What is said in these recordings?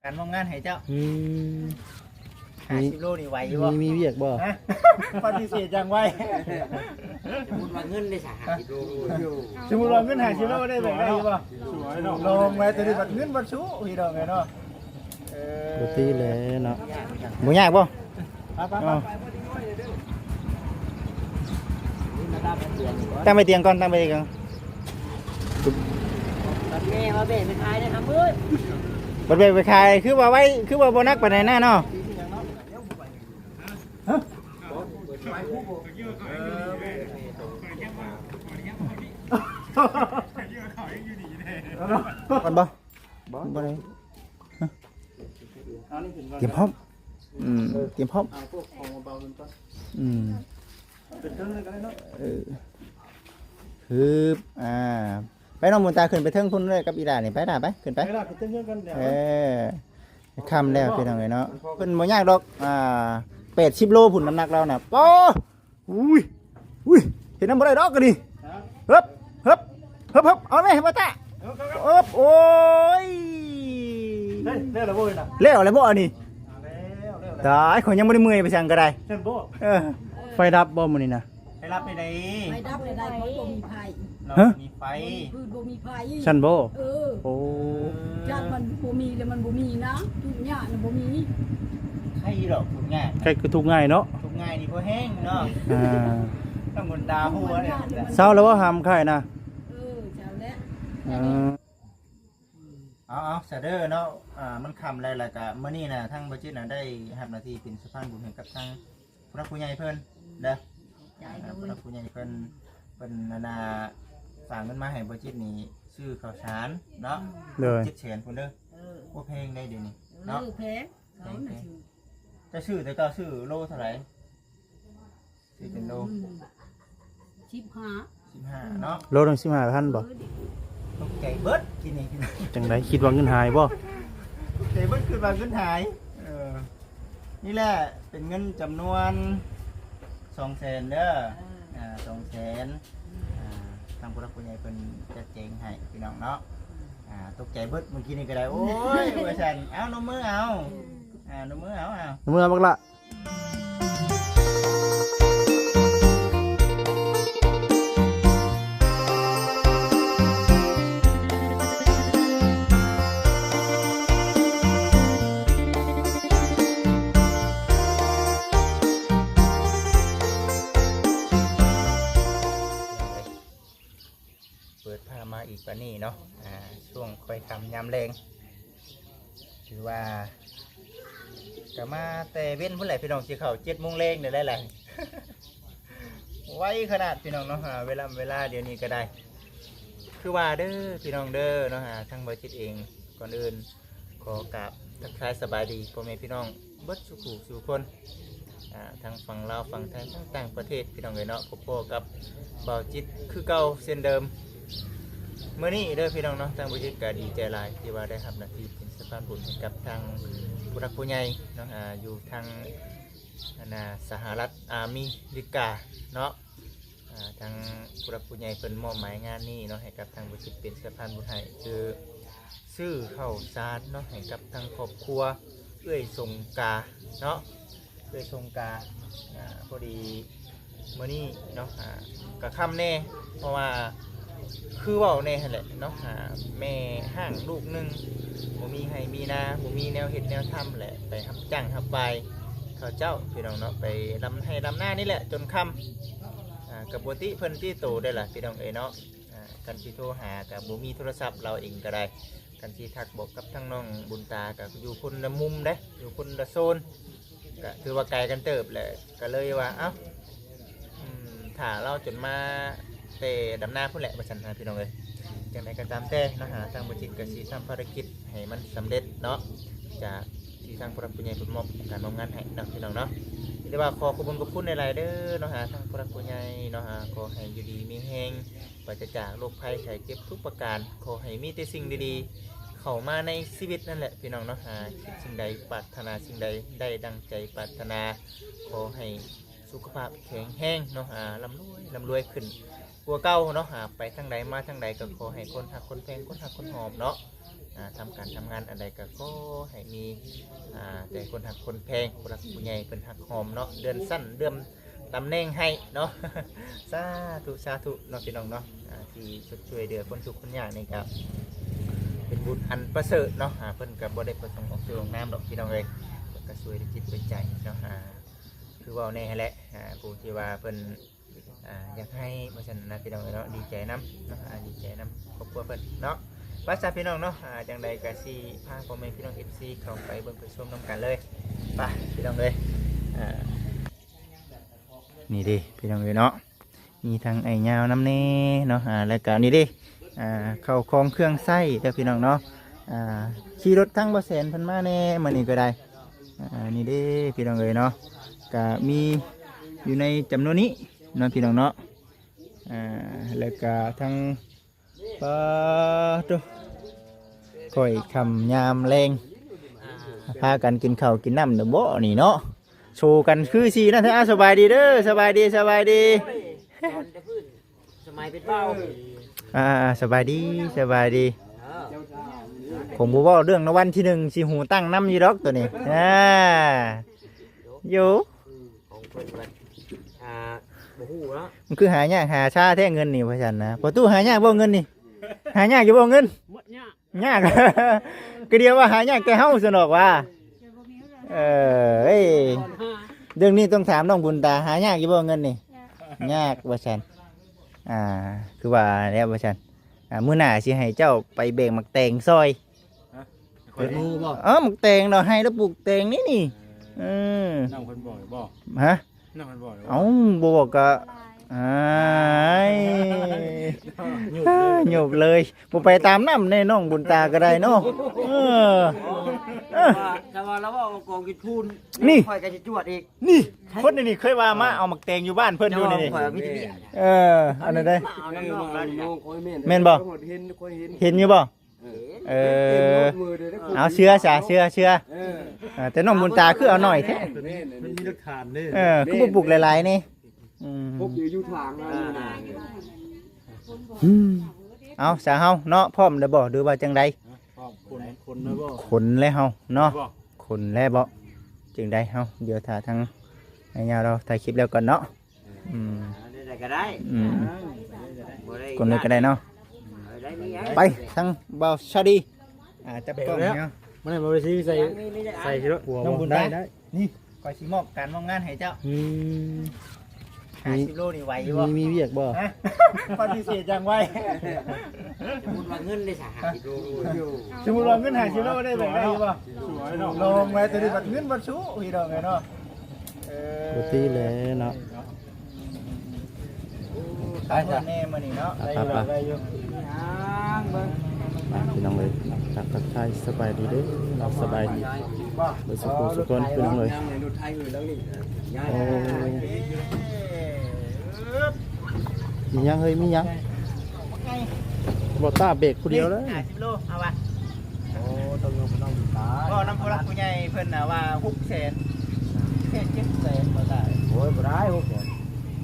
ການມອບງານໃຫ້ເຈົ້າ. ອືມ ຫ້າສິບໂລນີ້ໄຫວຢູ່ບໍ່? ມີ ມີວຽກບໍ່? ຮະ? ປະຕິເສດຢ່າງໄວ. ສົມມຸດວ່າເງິນໄດ້ສະ ຫ້າສິບໂລ. ສົມມຸດວ່າເງິນຫ້າສິບໂລໄດ້ ໄດ້ຢູ່ບໍ່? ສວຍເນາະ. ລອງໄວ້ ຕົວນີ້ບັດເງິນບັດສູ້ ພີ່ນ້ອງເອີຍເນາະ. ເອີ ບໍ່ຕິແຫຼະເນາະ. ບໍ່ຍາກບໍ່? ໄປໆໆ ຕັ້ງໄວ້ຕຽງກ່ອນ ຕັ້ງໄວ້ຕຽງກ່ອນ. ບັດແມ່ມາແບກໄປຂາຍໄດ້ຄຳເອີຍ. ບັດແບກໄປຂາຍ ຄືວ່າໄວ ຄືວ່າບໍ່ໜັກປານໃດນະເນາະ. ຮະ? ກ່ອນບໍ່? ບໍ່ ບໍ່ໄດ້. ຮະ? ເອົານີ້ຂຶ້ນກ່ອນ. ຕຽມພ້ອມ. ອືມ ເອີ ຕຽມພ້ອມ. ເອົາພວກຂອງເບົາໆຂຶ້ນກ່ອນ. ອືມ ເອົາຂຶ້ນເທິງເລີຍກໍໄດ້ເນາະ. ເອີ ຮຶບ ອ່າ ໄປນ້ອງບຸນຕາ ຂຶ້ນໄປເທິງພຸ້ນເລີຍກັບອີຫຼ້ານີ້. ໄປຫຼ້າ ໄປ ຂຶ້ນໄປ. ໄປລະ ຂຶ້ນເທິງເຮືອນກັນແລ້ວ. ເອີ ຄ່ຳແລ້ວພີ່ນ້ອງເອີຍເນາະ. ເພິ່ນບໍ່ຍາກດອກ ອ່າ ແປດສິບໂລພຸ້ນ ນ້ຳໜັກລາວນະ. ໂອ້ ອຸ້ຍ ອຸ້ຍ ເຮັດນຳບໍ່ໄດ້ດອກອັນນີ້. ຮະ? ເຮີບ ເຮີບ ເຮີບ ເຮີບ ເອົາແມ່ ບໍ່ຕາ. ເອີ ເອີບ ໂອ້ຍ ໄດ້ ໄດ້ແລ້ວບໍ່ເອີຍນະ? ແລ້ວແລ້ວບໍ່ອັນນີ້? ອ່າ ແລ້ວ ແລ້ວ ຕາຍ ຂ້ອຍຍັງບໍ່ໄດ້ເມື່ອຍໄປສັງກໍໄດ້. ຊັ້ນບໍ່? ເອີ ໄຟດັບບໍ່ມື້ນີ້ນະ? ໄຟດັບໄດ້ໃດ? ໄຟດັບໄດ້ໃດ? ບໍ່ມີໄຟ. ເນາະ ຮະ? ມີໄຟ ບໍ່ມີຟືນ ບໍ່ມີໄຟ. ຊັ້ນບໍ່? ເອີ ໂອ້ ຢ້ານມັນບໍ່ມີແລ້ວມັນບໍ່ມີນະ. ທຸກຍາກນະບໍ່ມີ. ໄຄດອກທຸກຍາກ ໄຄຄືທຸກງ່າຍເນາະ. ທຸກງ່າຍນີ້ບໍ່ແຮງເນາະ. ອ່າ ຕ້ອງຄົນຕາຫົວເລີຍ. ເຊົາແລ້ວບໍ່ຫຳໄຄນະ? ເອີ ເຊົາແລ້ວ. ອ່າ ເອົາໆ ຊະເດີເນາະ. ອ່າ ມັນຄ່ຳແລ້ວ ແລ້ວກະມື້ນີ້ນະ ທາງບໍ່ຈິດນະ ໄດ້ຮັບໜ້າທີ່ເປັນສະພານບຸນໃຫ້ກັບທາງ ຜູ້ຫຼັກຜູ້ໃຫຍ່ເພິ່ນເດີ. ຂອບໃຈ ອ່າ ເດີ ຜູ້ຫຼັກຜູ້ໃຫຍ່ເພິ່ນ ເພິ່ນອັນນ່າ ຝາກເງິນມາໃຫ້ບໍ່ຈິດນີ້ ຊື້ເຂົ້າສານເນາະ. ໂດຍ ເຈັດແສນພຸ້ນເດີ. ເອີ ໂອ້ ແພງໄດ໋ດຽວນີ້ ເອີ ເນາະ. ແພງ ເຂົານະ ແພງ ຊື້ ຈະຊື້ແຕ່ເກົ່າ ຊື້ໂລເທົ່າໃດ? ຊື້ເປັນໂລ ອືມ ສິບຫ້າ ສິບຫ້າເນາະ. ໂລໜຶ່ງສິບຫ້າພັນບໍ່? ເອີ ຕົກໃຈເບິດກິນນີ້. ຈັ່ງໃດ ຄິດວ່າເງິນຫາຍບໍ່? ຕົກໃຈເບິດ ຄິດວ່າເງິນຫາຍ. ເອີ ນີ້ແຫຼະ ເປັນເງິນຈຳນວນສອງແສນເດີ. ເອີ ອ່າ ສອງແສນ. ອ່າ ທາງຜູ້ຫຼັກຜູ້ໃຫຍ່ເພິ່ນຈັດແຈງໃຫ້ພີ່ນ້ອງເນາະ. ອ່າ ຕົກໃຈເບິດມື້ກີ້ນີ້ກໍໄດ້. ໂອ້ຍ ວ່າຊັ້ນ. ເອົາ ນົບມືເອົາ. ອ່າ ນົບມືເອົາ ເອົາ ນົບມືເອົາບັກຫຼ້າ. ເປີດພາບມາອີກປານນີ້ເນາະ. ອ່າ ຊ່ວງຄ່ອຍຄ່ຳຍາມແລງ ຖືວ່າກະມາແຕ່ເວັນພຸ້ນແຫຼະພີ່ນ້ອງ ຊິເຂົ້າເຈັດໂມງແລງນີ້ແຫຼະ. ໄວຂະໜາດພີ່ນ້ອງເນາະ. ອ່າ ເວລາ ເວລາດຽວນີ້ກໍໄດ້ ຄືວ່າເດີພີ່ນ້ອງເດີເນາະ. ອ່າ ທາງບໍ່ຈິດເອງ ກ່ອນອື່ນ ຂໍກາບທັກທາຍສະບາຍດີພໍ່ແມ່ພີ່ນ້ອງເບິດສູ່ຜູ້ສູ່ຄົນ ອ່າ ທັງຝັ່ງລາວ ຝັ່ງໄທ ທັງຕ່າງປະເທດ ພີ່ນ້ອງເອີຍເນາະ. ພົບພໍ້ກັບບ່າວຈິດຄືເກົ່າເຊັ່ນເດີມ ມື້ນີ້ເດີພີ່ນ້ອງເນາະ. ທາງບ່າວຈິດກໍດີໃຈຫຼາຍທີ່ວ່າໄດ້ຮັບໜ້າທີ່ເປັນສະພານບຸນໃຫ້ກັບທາງຜູ້ຫຼັກຜູ້ໃຫຍ່ເນາະ ອ່າ ຢູ່ທາງ ອັນນ່າ ສະຫະລັດອາເມລິກາເນາະ. ອ່າ ທາງຜູ້ຫຼັກຜູ້ໃຫຍ່ເພິ່ນມອບໝາຍງານນີ້ເນາະ ໃຫ້ກັບທາງບໍ່ຈິດເປັນສະພານບຸນໃຫ້ ຄືຊື້ເຂົ້າສານເນາະ ໃຫ້ກັບທາງຄອບຄົວເອື້ອຍສົງກາເນາະ ເອື້ອຍສົງກາ. ອ່າ ພໍດີມື້ນີ້ເນາະ ອ່າ ກະຄ່ຳແດ່ ເພາະວ່າຄືເວົ້າແດ່ຫັ້ນແຫຼະເນາະ ອ່າ ແມ່ຮ້າງລູກໜຶ່ງ ບໍ່ມີໄຮ່ມີນາ ບໍ່ມີແນວເຮັດແນວທຳແຫຼະ ໄປຮັບຈ້າງຮັບວາຍເຂົາເຈົ້າ ພີ່ນ້ອງເນາະ ໄປດຳໄຮ່ດຳນານີ້ແຫຼະຈົນຄ່ຳ. ອ່າ ກະບໍ່ຕິເພິ່ນຕິໂຕໄດ້ລະ ພີ່ນ້ອງເອີຍເນາະ. ອ່າ ຄັນຊິໂທຫາກະບໍ່ມີໂທລະສັບ ລາວເອງກະໄດ້ ຄັນຊິທັກບອກກັບທາງນ້ອງບຸນຕາ ກະຢູ່ຄົນລະມຸມເດ້ ຢູ່ຄົນລະໂຊນ ກະຖືວ່າໄກກັນເຕີບແຫຼະ. ກະເລີຍວ່າ ເອົ້າ ອືມ ຖ້າລາວຈົນມາແຕ່ດຳນາພຸ້ນແຫຼະ ວ່າຊັ້ນນະ ພີ່ນ້ອງເອີຍ. ຈັ່ງໃດກໍຕາມແຕ່ເນາະ ຫາທາງບໍ່ຈິດກໍຊິທຳພາລະກິດໃຫ້ມັນສຳເລັດເນາະ ຈາກທີ່ທາງຜູ້ຫຼັກຜູ້ໃຫຍ່ເພິ່ນມອບການມອບງານໃຫ້ເນາະ ພີ່ນ້ອງເນາະ. ແຕ່ວ່າຂໍຂອບຄຸນຂອບຄຸນຫຼາຍໆເດີເນາະ ຫາທາງຜູ້ຫຼັກຜູ້ໃຫຍ່ເນາະ ຫາຂໍໃຫ້ຢູ່ດີມີແຮງ ປາສະຈາກໂລກໄພໄຂ້ເຈັບທຸກປະການ ຂໍໃຫ້ມີແຕ່ສິ່ງດີໆເຂົ້າມາໃນຊີວິດນັ້ນແຫຼະ ພີ່ນ້ອງເນາະ. ຫາຄິດສິ່ງໃດ ປາດຖະໜາສິ່ງໃດ ໄດ້ດັ່ງໃຈປາດຖະໜາ ຂໍໃຫ້ ສຸຂະພາບແຂງແຮງເນາະ ອ່າ ລ່ຳລວຍ ລ່ຳລວຍຂຶ້ນກວ່າເກົ່າເນາະ ອ່າ ໄປທາງໃດມາທາງໃດກໍຂໍໃຫ້ຄົນຮັກຄົນແພງ ຄົນຮັກຄົນຫອມເນາະ ອ່າ ທຳການທຳງານອັນໃດກໍຂໍໃຫ້ມີ ອ່າ ແຕ່ຄົນຮັກຄົນແພງ ຜູ້ຫຼັກຜູ້ໃຫຍ່ເພິ່ນຮັກຫອມເນາະ ເລື່ອນຊັ້ນເລື່ອນຕຳແໜ່ງໃຫ້ເນາະ. ສາທຸ ສາທຸເນາະ ພີ່ນ້ອງເນາະ. ອ່າ ທີ່ຊ່ວຍເຫຼືອຄົນທຸກຄົນຍາກນີ້ກໍເປັນບຸນອັນປະເສີດເນາະ. ອ່າ ເພິ່ນກໍບໍ່ໄດ້ປະສົງອອກຊື່ອອກນາມດອກ ພີ່ນ້ອງເອີຍ ເພິ່ນກໍຊ່ວຍດ້ວຍຈິດດ້ວຍໃຈເນາະ. ອ່າ ຄືເວົ້າແນ່ຫັ້ນແຫຼະ ອ່າ ຜູ້ທີ່ວ່າເພິ່ນ ອ່າ ຢາກໃຫ້ວ່າຊັ້ນນະ ພີ່ນ້ອງເອີຍເນາະ. ດີໃຈນຳເນາະ ອ່າ ດີໃຈນຳຄອບຄົວເພິ່ນເນາະ. ໄປຊະ ພີ່ນ້ອງເນາະ ອ່າ ຈັ່ງໃດກໍຊິພາພໍ່ແມ່ພີ່ນ້ອງ ເອັຟຊີ ເຂົ້າໄປເບິ່ງໄປຊົມນຳກັນເລີຍ ໄປ ພີ່ນ້ອງເອີຍ. ອ່າ ນີ້ເດ້ ພີ່ນ້ອງເອີຍເນາະ ມີທັງອ້າຍຍາວນຳແດ່ເນາະ. ອ່າ ແລ້ວກໍນີ້ເດ້ ອ່າ ເຂົ້າຂອງເຄື່ອງໃຊ້ເດີ ພີ່ນ້ອງເນາະ. ອ່າ ຂີ່ລົດທັງບໍ່ແສນເພິ່ນມາແດ່ມື້ນີ້ກໍໄດ້. ອ່າ ນີ້ເດ້ ພີ່ນ້ອງເອີຍເນາະ ກະມີຢູ່ໃນຈຳນວນນີ້ເນາະ ພີ່ນ້ອງເນາະ. ອ່າ ແລ້ວກະທັງ ປາໂຕ ຂ້ອຍຄ່ຳຍາມແລງ ພາກັນກິນເຂົ້າກິນນ້ຳເດີບໍ່ນີ້ເນາະ. ໂຊກັນຄືຊິນັ້ນແທ້. ອ່າ ສະບາຍດີເດີ ສະບາຍດີ ສະບາຍດີ. ສະໄໝເປັນເບົາ ອ່າ ສະບາຍດີ ສະບາຍດີ. ເອີ ຄົງບໍ່ເວົ້າເລື່ອງລາງວັນທີໜຶ່ງ ຊິຫູຕັ້ງນຳຢູ່ດອກໂຕນີ້. ອ່າ ໂຢ ຂອງເພິ່ນວ່າ ອ່າ ບໍ່ຮູ້ເນາະ. ມັນຄືຫາຍາກຫາຊາແທ້ເງິນນີ້ ວ່າຊັ້ນນະ. ພໍ່ຕູ້ ຫາຍາກບໍ່ເງິນນີ້? ຫາຍາກຢູ່ບໍ່ເງິນ? ໝົດຍາກ ຍາກ ກໍດຽວວ່າຫາຍາກແຕ່ເຮົາຊັ້ນດອກວ່າ. ເອີ ເອີຍ ເລື່ອງນີ້ຕ້ອງຖາມນ້ອງບຸນຕາ ຫາຍາກຢູ່ບໍ່ເງິນນີ້? ຍາກ ຍາກວ່າຊັ້ນ. ອ່າ ຄືວ່າແລ້ວວ່າຊັ້ນ. ອ່າ ມື້ໜ້າຊິໃຫ້ເຈົ້າໄປແບກໝາກແຕງຊ່ອຍ. ຮະ? ເປີດໝູ່ບໍ່? ເອີ ໝາກແຕງເນາະ ໃຫ້ລາວປູກແຕງນີ້ນີ້. ເອີ ນ້ອງເພິ່ນບອກຢູ່ບໍ່? ຮະ? ນ້ອງເພິ່ນບອກຢູ່ບໍ່? ເອົ້າ ບໍ່ບອກກໍ ອ້າຍ ຫຍຸບເລີຍ ຫຍຸບເລີຍ. ບໍ່ໄປຕາມນ້ຳແນ່ ນ້ອງບຸນຕາກໍໄດ້ເນາະ. ເອີ ເອີ ແຕ່ວ່າ ແຕ່ວ່າລາວເວົ້າວ່າກອງກິນພູນ ນີ້ ຂ້ອຍກໍຊິຈວດອີກ. ນີ້ ຄົນນີ້ເຄີຍວ່າມາເອົາໝາກແຕງຢູ່ບ້ານເພິ່ນຢູ່ນີ້. ເຈົ້າວ່າຂ້ອຍມີແຕ່ເມຍ ເອີ ອັນນັ້ນເດ້ ມາເອົານຳນ້ອງກັນ ນ້ອງຂ້ອຍແມ່ນ ແມ່ນບໍ່? ເຫັນ ຂ້ອຍເຫັນ ເຫັນຢູ່ບໍ່? ເອີ ເອີ ເອົາເຊື່ອຊະ ເຊື່ອ ເຊື່ອ. ເອີ ເອີ ແຕ່ນ້ອງບຸນຕາຄືເອົາໜ້ອຍແທ້. ແມ່ນ ມັນມີຫຼັກຖານເດ້. ເອີ ຄືບໍ່ປູກຫຼາຍໆນີ້? ອືມ ປົກຢູ່ ຢູ່ທາງນັ້ນນະ. ອືມ ເອົາຊະເຮົາເນາະ ພ້ອມແລ້ວບໍ່ ຫຼືວ່າຈັ່ງໃດ? ພ້ອມ ຂົນ ຂົນແລ້ວບໍ່? ຂົນແລ້ວເຮົາເນາະ ຂົນແລ້ວບໍ່? ຈັ່ງໃດເຮົາ ດຽວຖ້າທາງອ້າຍຍາວລາວຖ່າຍຄລິບແລ້ວກ່ອນເນາະ. ອືມ ເອີ ອັນໃດກໍໄດ້ ອືມ ບໍ່ໄດ້ ກົນເລີຍກໍໄດ້ເນາະ. ເອີ ໄດ້ມີຫຍັງ ໄປທາງບ່າວຊາດີ ອ່າ ຈັບກ້ອງໃຫ້ເຮົາ. ມື້ນັ້ນບໍ່ໄດ້ໃສ່ ໃສ່ຊິໂລດ ນ້ອງບຸນຕາ ໄດ້ ໄດ້ ນີ້ ຂ້ອຍຊິມອບການມອບງານໃຫ້ເຈົ້າ. ອືມ ຫ້າສິບໂລນີ້ໄຫວຢູ່ບໍ່? ມີ ມີວຽກບໍ່? ຮະ? ປະຕິເສດຢ່າງໄວ. ສົມມຸດວ່າເງິນໄດ້ສະ ຫ້າສິບໂລ ສົມມຸດວ່າເງິນຫ້າສິບໂລໄດ້ ແບກໄດ້ຢູ່ບໍ່? ສວຍເນາະ ລອງໄວ້ ໂຕນີ້ບັດເງິນບັດຊູ ພີ່ນ້ອງເອີຍເນາະ. ເອີ ບໍ່ຕິແຫຼະເນາະ. ໄປຊະ ແນ່ມື້ນີ້ເນາະ ໄປ ໄດ້ຢູ່ ໄປ ໄດ້ຢູ່ ໄປ ພີ່ນ້ອງເອີຍ ທັກ ທັກທາຍສະບາຍດີເດີເນາະ ສະບາຍດີເບິດສູ່ຜູ້ສູ່ຄົນ ພີ່ນ້ອງເອີຍ. ໂອ້ຍ ມີຫຍັງເຮີ້ຍ ມີຫຍັງ? ບໍ່ຕ້າເບກຜູ້ດຽວເລີຍ ຫ້າສິບໂລ ເອົາວະ. ໂອ້ ຕ້ອງຍົກໄປນ້ອງຕາຍ ເວົ້ານຳຜູ້ຫຼັກຜູ້ໃຫຍ່ເພິ່ນນະວ່າ ຫົກແສນ ແຄ່ເຈັດແສນບໍ່ໄດ້. ໂອ້ຍ ບໍ່ໄດ້ ຫົກແສນ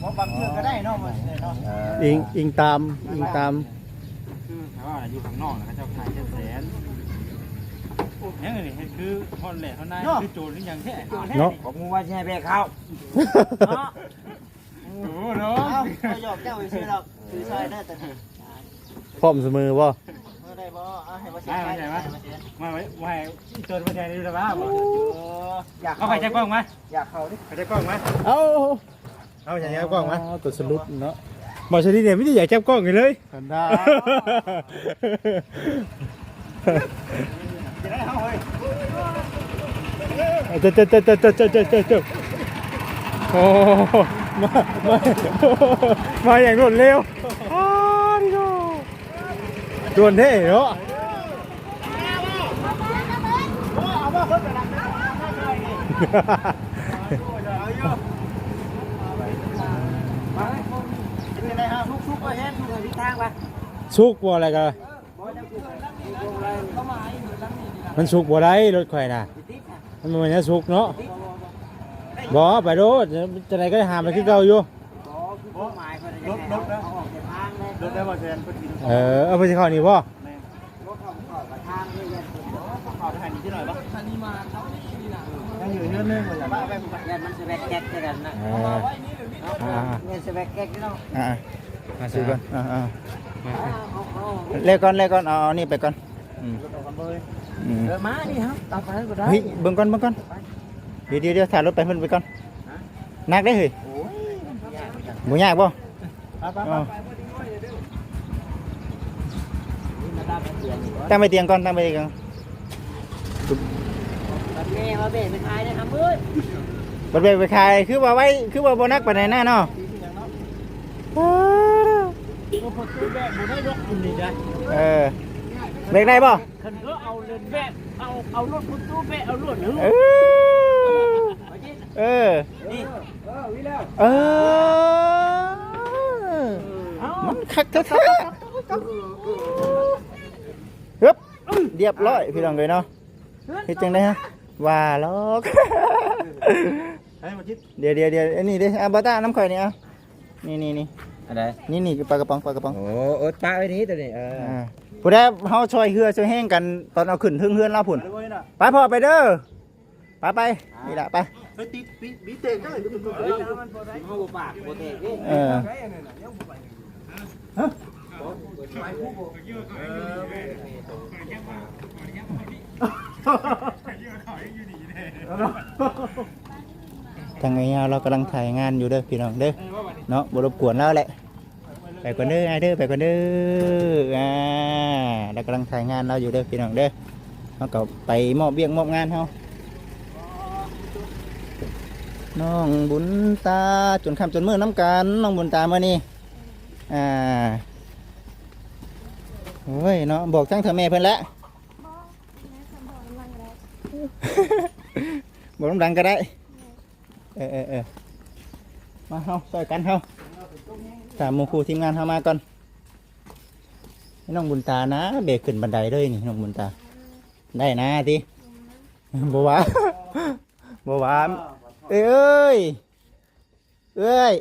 ບໍ່ ບາງເທື່ອກໍໄດ້ເນາະ ບໍ່ແສນເນາະ. ເອີ ອີງ ອີງຕາມ ອີງຕາມ ຄືຖ້າວ່າຢູ່ຂ້າງນອກນະ ເຂົາເຈົ້າຂາຍເຈັດແສນ. ຫຍັງອັນນີ້ ເຮັດຄືຮອດແຫຼະຮອດນາຍ ເນາະ ຄືໂຈນຄືຫຍັງແທ້ເນາະ. ບໍ່ຮູ້ວ່າຊິໃຫ້ແບກເຂົ້າເນາະ. ໂອ້ເນາະ ເອົາ ຂ້ອຍຫຍອກເຈົ້າຊື່ໆດອກ ຊື່ຊ່ອຍເດີ ຕອນນີ້ ພ້ອມສະເໝີບໍ່? ເອີ ໄດ້ບໍ່? ເອົາ ໃຫ້ບໍ່ແຊນ ມາ ມາ ມາ ໃຫ້ບໍ່ແຊນຢູ່ລະວ່າບໍ່? ເອີ ຢາກເຂົ້າ ເອົາໄປຈັບກ້ອງມາ ຢາກເຂົ້າເດ້ ໄປຈັບກ້ອງມາ ເອົາ ເອົາ ຢ່າ ຢ່າເອົາກ້ອງມາ ອໍ ຕົວສະຫຼຸດເນາະ. ບໍ່ສະລິດນີ້ມີແຕ່ຢາກຈັບກ້ອງຢູ່ເລີຍ ຄັນດາ. ເຈົ້າ ເຈົ້າ ເຈົ້າ ເຈົ້າ ເຈົ້າ ເຈົ້າ ໂອ້ ມາ ມາ ມາຢ່າງລວດເລັວ ອໍ ນີ້ກໍ ດ່ວນແທ້ເນາະ. ສຸກບໍ່ ແລ້ວກໍ ມັນສຸກບໍ່ໄດ້ ລົດຂ້ອຍນະ ມັນບໍ່ແມ່ນແນວສຸກເນາະ. ບໍ່ ໄປໂລດ ຈັ່ງໃດກໍໄດ້ຫາມາຄືເກົ່າຢູ່. ລົດ ລົດນະ ລົດໄດ້ບໍ່ແຊນ? ເອີ ເອົາໄປຊິເຂົ້ານີ້ບໍ່? ແມ່ນ ບໍ່ເຂົ້າ ເຂົ້າກະທາງນີ້ ຍັງຢູ່ເຮືອນໜຶ່ງວ່າຊັ້ນ ຢ້ານມັນສະແວັກແກັກຄືກັນນະ ອ່າ ອ່າ ແມ່ນສະແວັກແກັກເນາະ ອ່າ ມາ ຊື້ກ່ອນ ອ່າ ອ່າ ແລກກ່ອນ ແລກກ່ອນ ເອົາ ເອົານີ້ໄປກ່ອນ ອືມ ເອີ ມານີ້ເຮົາເອົາໄປກໍໄດ້ ເຮີ້ຍ ເບິ່ງກ່ອນ ເບິ່ງກ່ອນ ດຽວ ດຽວ ດຽວ ຖ້າລົດໄປເພິ່ນໄປກ່ອນ ຮະ ໜັກເດ້ເຮີ້ຍ ໂອ້ຍ ບໍ່ຍາກບໍ່? ໄປ ໄປ ໄປ ອໍ ໄປ ໄປ ຕັ້ງໄວ້ຕຽງກ່ອນ ຕັ້ງໄວ້ຕຽງກ່ອນ ບັດແມ່ວ່າແບກໄປຂາຍໄດ້ຄຳເອີຍ ບັດແບກໄປຂາຍ ຄືວ່າໄວ້ ຄືວ່າບໍ່ໜັກປານໃດນະເນາະ ໂອ້ ລົດປະຕູແບກບໍ່ໄດ້ດອກ ອັນນີ້ໄດ້ ເອີ ແບກໄດ້ບໍ່? ຄັນເຂົາເອົາເລີຍແບກ ເອົາ ເອົາລົດປະຕູແບກເອົາໂລດ ເອີ ເອີ ນີ້ ເອີ ວິແລ້ວ ເອີ ເອີ ມັນຄັກແທ້ໆ ຮຶບ ລຽບຮ້ອຍ ພີ່ນ້ອງເອີຍເນາະ ເຮັດຈັ່ງໃດຮະ ວ່າຫຼອກ ໃຫ້ມາຄິດ ດຽວໆໆ ອັນນີ້ເດ້ ອ່າ ບ່າວຕ້ານຳຂ້ອຍນີ້ ອ່າ ນີ້ໆໆ ອັນໃດ? ນີ້ໆ ປາກະປ໋ອງ ປາກະປ໋ອງ ໂອ້ ເອີ ປະໄວ້ນີ້ຕົວນີ້ ເອີ ອ່າ ຜູ້ໃດເຮົາຊ່ອຍເຫື່ອຊ່ອຍແຮງກັນ ຕອນເອົາຂຶ້ນເທິງເຮືອນລາວພຸ້ນ ໄປພໍ່ ໄປເດີ ໄປ ໄປ ນີ້ລະ ໄປ ເຮີ້ຍ ຕິດ ຕິດ ມີເຕະໄດ້ ເຮົາບໍ່ປາກ ບໍ່ແຕກເດ້ ເອີ ຮະ ທາງອ້າຍຍາວລາວກຳລັງຖ່າຍງານຢູ່ເດີພີ່ນ້ອງເດີ ເນາະ ບໍ່ລົບກວນລາວແຫຼະ ໄປກ່ອນເດີອ້າຍເດີ ໄປກ່ອນເດີ ອ່າ ລາວກຳລັງຖ່າຍງານລາວຢູ່ເດີພີ່ນ້ອງເດີ ເຮົາກໍໄປມອບວຽກມອບງານເຮົາ ນ້ອງບຸນຕາ ຈົນຄ່ຳຈົນມື້ນຳກັນ ນ້ອງບຸນຕາ ມື້ນີ້ ອ່າ ໂອ້ຍເນາະ ບອກທາງເຖົ້າແມ່ເພິ່ນແຫຼະ ບອກນຳຫຼັງກໍໄດ້ ເອີໆໆ ມາເຮົາຊ່ອຍກັນເຮົາ ຖ້າໝູ່ຄູ່ທີມງານເຮົາມາກ່ອນ ໃຫ້ນ້ອງບຸນຕານະ ແບກຂຶ້ນບັນໄດເລີຍນີ້ ນ້ອງບຸນຕາ ໄດ້ນະຕິ ບໍ່ວ່າ ບໍ່ວ່າ ເອີຍ ເອີຍ ເອີຍ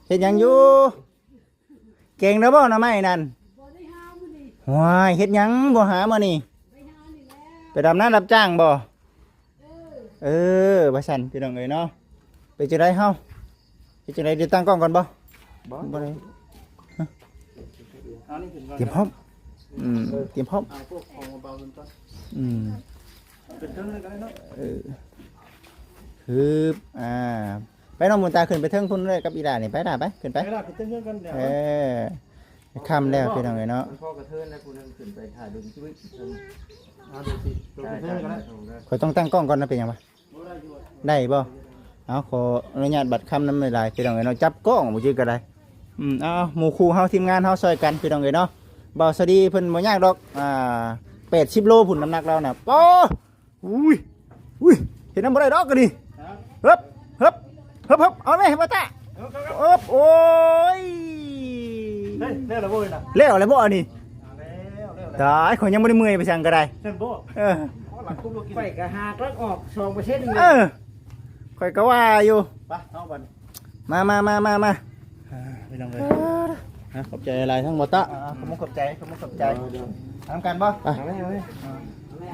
ເຮັດຫຍັງຢູ່? ແກງແລ້ວບໍ່ໜໍ່ໄມ້ນັ້ນ? ບໍ່ໄດ້ຫາມື້ນີ້ ຫ້ວຍ ເຮັດຫຍັງບໍ່ຫາມື້ນີ້? ໄປຫານີ້ແຫຼະ ໄປດຳນາຮັບຈ້າງບໍ່? ເອີ ເອີ ວ່າຊັ້ນພີ່ນ້ອງເອີຍເນາະ ເປັນຈັ່ງໃດເຮົາ ເຮັດຈັ່ງໃດ ໄດ້ຕັ້ງກ້ອງກ່ອນບໍ່? ບໍ່ ບໍ່ໄດ້ ເອົານີ້ຂຶ້ນກ່ອນ ຕຽມພ້ອມ ອືມ ເອີ ຕຽມພ້ອມ ເອົາພວກຂອງເບົາໆຂຶ້ນກ່ອນ ອືມ ຂຶ້ນເທິງເລີຍກໍໄດ້ເນາະ ເອີ ຮຶບ ອ່າ ໄປນ້ອງບຸນຕາ ຂຶ້ນໄປເທິງພຸ້ນເລີຍກັບອີ່ຫຼ້ານີ້ ໄປຫຼ້າ ໄປ ຂຶ້ນໄປ ໄປລະ ຂຶ້ນເທິງເຮືອນກ່ອນ ເອີ ຄ່ຳແລ້ວພີ່ນ້ອງເອີຍເນາະ ມັນພໍກະເທີນແລ້ວ ຜູ້ໜຶ່ງຂຶ້ນໄປຖ້າດົນຈຸ້ຍ ເອົາດູຊິ ໄປຂຶ້ນເທິງກໍໄດ້ ຂ້ອຍຕ້ອງຕັ້ງກ້ອງກ່ອນນະ ເປັນຫຍັງວະ? ໄດ້ບໍ່? ເອົາ ຂໍອະນຸຍາດບັດຄຳນຳຫຼາຍໆ ພີ່ນ້ອງເອີຍເນາະ ຈັບກ້ອງບໍ່ຈື່ກໍໄດ້ ອືມ ເອົາ ໝູ່ຄູ່ເຮົາ ທີມງານເຮົາຊ່ອຍກັນ ພີ່ນ້ອງເອີຍເນາະ ບ່າວສະດີເພິ່ນບໍ່ຍາກດອກ ອ່າ ແປດສິບໂລພຸ້ນ ນ້ຳໜັກລາວນະ ປາ ອຸ້ຍ ອຸ້ຍ ເຮັດນຳບໍ່ໄດ້ດອກອັນນີ້ ຮະ ເຮີບ ເຮີບ ເຮີບ ເຮີບ ເອົາແມ່ ບ່າວຕາ ເອີ ເຮີບ ໂອ້ຍ ເຮີບ ແລ້ວລະບໍ່ນະ ແລ້ວລະບໍ່ອັນນີ້ ອ່າ ແລ້ວ ແລ້ວ ຕາຍ ຂ້ອຍຍັງບໍ່ໄດ້ເມື່ອຍໄປສັງກໍໄດ້ ຊັ້ນບໍ່ ເອີ ຂ້ອຍກໍຫາກລັກອອກສອງເປີເຊັນ ເອີ ຂ້ອຍກໍວ່າຢູ່ ໄປເຮົາບັດນີ້ ມາ ມາ ມາ ມາ ມາ ອ່າ ພີ່ນ້ອງເອີຍ ອ່າ ນະ ຂອບໃຈຫຼາຍໆ ທັງບ່າວຕາ ອ່າ ຂອບມຸກຂອບໃຈ ຂອບມຸກຂອບໃຈ ເອີ ນຳກັນບໍ່? ໄປ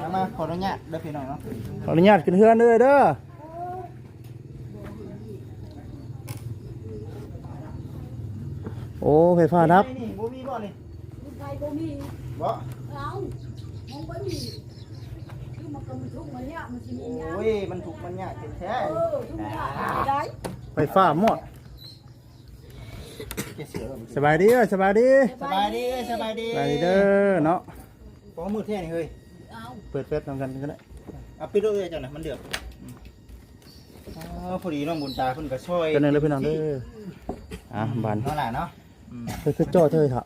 ມາ ມາ ຂໍອະນຸຍາດເດີພີ່ນ້ອງເນາະ ຂໍອະນຸຍາດຂຶ້ນເຮືອນເດີ ເດີ ໂອ້ ໄຟຟ້າດັບ ນີ້ບໍ່ມີບໍ່ນີ້? ໄຟບໍ່ມີ ບໍ່ ເອົາ ມັນບໍ່ມີ ຄືມັນກໍມັນທຸກມັນຍາກ ມັນຊິມີຫຍັງ ໂອ້ຍ ມັນທຸກມັນຍາກແທ້ໆ ເອີ ທຸກຍາກໄດ້ ໄຟຟ້າໝົດ ສະບາຍດີເອີຍ ສະບາຍດີ ສະບາຍດີ ສະບາຍດີ ສະບາຍດີເດີເນາະ ໂອ້ ມືດແທ້ນີ້ເຮີ້ຍ ເອົາ ເປີດແຟບນຳກັນກໍໄດ້ ເອົາ ປິດໂລດເອີຍ ເຈົ້ານະ ມັນເດືອດ ອືມ ອໍ ພໍດີນ້ອງບຸນຕາເພິ່ນກໍຊ່ອຍ ກັນເດີພີ່ນ້ອງເດີ ອ່າ ບາດ ເນາະຫຼ້າເນາະ ອືມ ເຮີ້ຍ ຄືຈໍ້ເທີເຖາະ